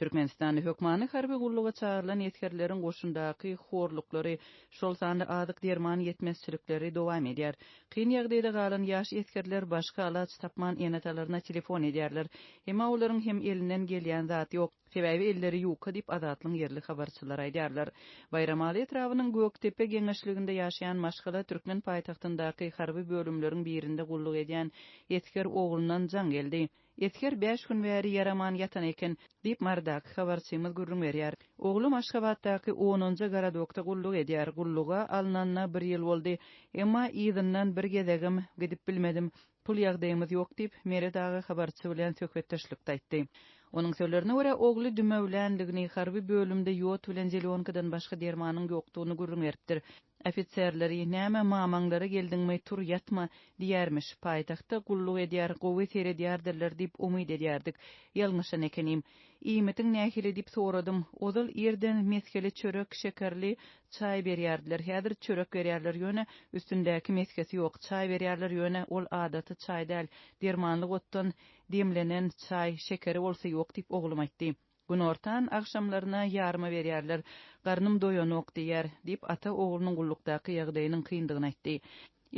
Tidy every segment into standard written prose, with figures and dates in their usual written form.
Türkmenistanda hökmany harby gulluga çagyrylan esgerleriň goşundaky horluklary, şol sanda azyk-derman ýetmezçilikleri dowam edýär. Kyn ýagdaýda galan ýaş esgerler başga alaç tapman ene-atalaryna telefon edýärler. Emma olaryň hem elinden gelýän zat ýok. Sebäbi elleri ýuka diýip, Azatlygyň ýerli habarçylary aýdýarlar. Baýramaly etrabynyň Gökdepe geňeşliginde ýaşaýan maşgala türkmen paýtagtyndaky harby bölümleriň birinde gulluk edýän esger oglundan jaň geldi. Esger bäş gün bäri ýaraman ýatan eken, diýip, Marydaky habarçymyz gürrüň berýär. Oglum Aşgabatdaky onunjy gorodokda gulluk edýär. Gulluga alnanyna bir ýyl boldy. Emma yzyndan bir gezegem gidip bilmedim. Pul ýagdaýymyz ýok diýip, Meret aga habarçy bilen söhbetdeşlikde aýtdy. Onuň sözlerine görä, ogly dümewländigini, harby bölümde ýod bilen zelýonkadan başga dermanyň ýokdugyny gürrüň beripdir. Ofiserleri, näme mamaňlara geldiňmi, tur ýatma, diýýärmiş. Paýtagtda gulluk edýär, gowy seredýärdirler diýip umyt edýärdik. Ýalňyşan ekenim. Iýmitiň nähili diýip soradym. Ozal irden mesgeli çörek, şekerli çaý berýärdiler. Häzir çörek berýärler, ýöne üstündäki mesgesi ýok. Çaý berýärler, ýöne ol adaty çaý däl. Dermanlyk otdan demlenen çaý, şekeri bolsa ýok diýip, oglum aýtdy. Günortan, agşamlaryna ýarma berýärler. Garnym doýanok diýýär, diýip, ata oglunyň gullukdaky ýagdaýynyň kyndygyny aýtdy.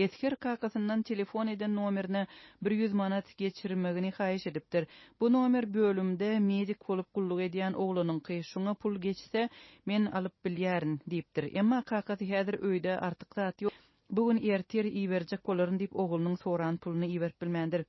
Esger kakasyndan telefon eden nomerine bir ýüz manat geçirmegini haýyş edipdir. Bu nomer bölümde medik bolup gulluk edýän oglanyňky, şoňa pul geçse, men alyp bilýärin, diýipdir. Emma kakasy häzir öýde artyk zat ýok, bu gün ertir iberjek bolaryn diýip oglunyň soran puluny iberip bilmändir.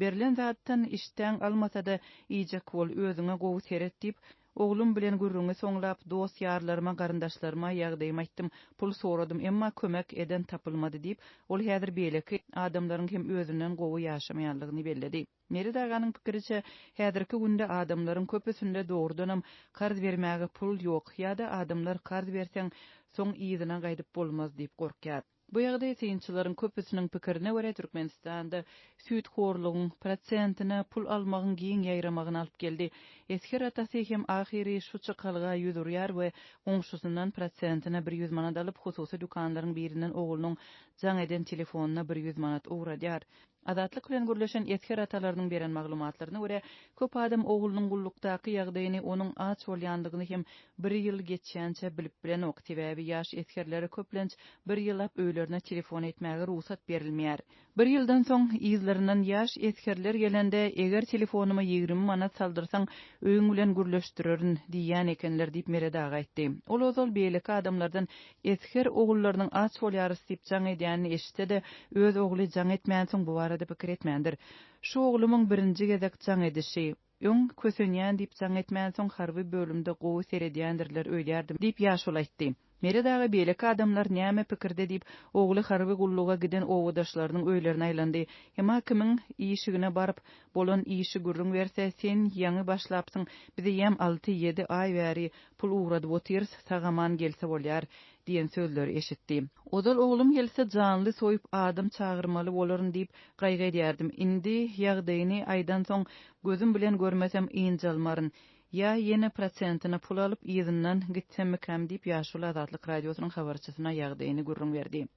Berlen zatdan işdäň almasa-da iýjek bol, özüňe gowy seret diýip, oglum bilen gürrüňi soňlap, dost-ýarlaryma, garyndaşlaryma ýagdaýymy aýtdym, pul soradym, emma kömek eden tapylmady diýip, ol häzir beýleki adamlaryň hem özünden gowy ýaşamaýanlygyny belledi. Meret aganyň pikiriçe, häzirki günde adamlaryň köpüsinde dogrudanam karz bermäge pul ýok ýa-da adamlar karz berseň, soň yzyna gaýdyp bolmaz diýip gorkýar. Bu ýagdaý synçylaryň köpüsiniň pikirine görä Türkmenistanda süýthorlugyň, prosentine pul almagyň giň ýaýramagyna alyp geldi. Esger atasy hem ahyry şu çykalga ýüz urýar we goňşusyndan prosentine bir ýüz manat alyp, hususy dükanlaryň birinden oglunyň jaň eden telefonyna bir ýüz manat ugradýar. Azatlyk bilen gürleşen esger atalarynyň beren maglumatlaryna görä, köp adam oglunyň gullukdaky ýagdaýyny, onuň aç bolýandygyny hem bir ýyl geçýänçä bilip bilenok. Sebäbi ýaş esgerlere köplenç bir ýyllap öýlerine telefon etmäge rugsat berilmeýär. Bir ýyldan soň yzlaryndan ýaş esgerler gelende, eger telefonyma 20 manat saldyrsaň, öýüň bilen gürleşdirerin diýýän ekenler diýip, Meret aga aýtdy. Ol ozal beýleki adamlardan Esger ogullarynyň aç bolýarys diýip jaň edýänini eşitse-de, öz ogly jaň etmänsoň bu barada pikir etmändir. Şu oglumyň birinji gezek jaň edişi. Öň kösenýän diýip jaň etmänsoň harby bölümde gowy seredýändirler öýdýärdim diýip ýaşuly aýtdy. Meret aga beýleki adamlar näme pikirde diýip, ogly harby gulluga giden obadaşlarynyň öýlerine aýlandy. Emma kimiň işigine baryp, bolan işi gürrüň berse, sen ýaňy başlapsyň, biz eýýäm alty-ýedi aý bäri Pul ugradyp otyrys, sag-aman gelse bolýar, diýen sözleri eşitdi. Ozal oglum gelse janly soýup adam çagyrmaly bolaryn diýip gaýgy edýärdim. Indi ýagdaýyny aýdansoň gözüm bilen görmesem ynjalmaryn. Ýa ýene prosentine pul alyp yzyndan gitsemmikäm diýip ýaşuly Azatlyk Radiosynyň habarçysyna ýagdaýyny gürrüň berdi.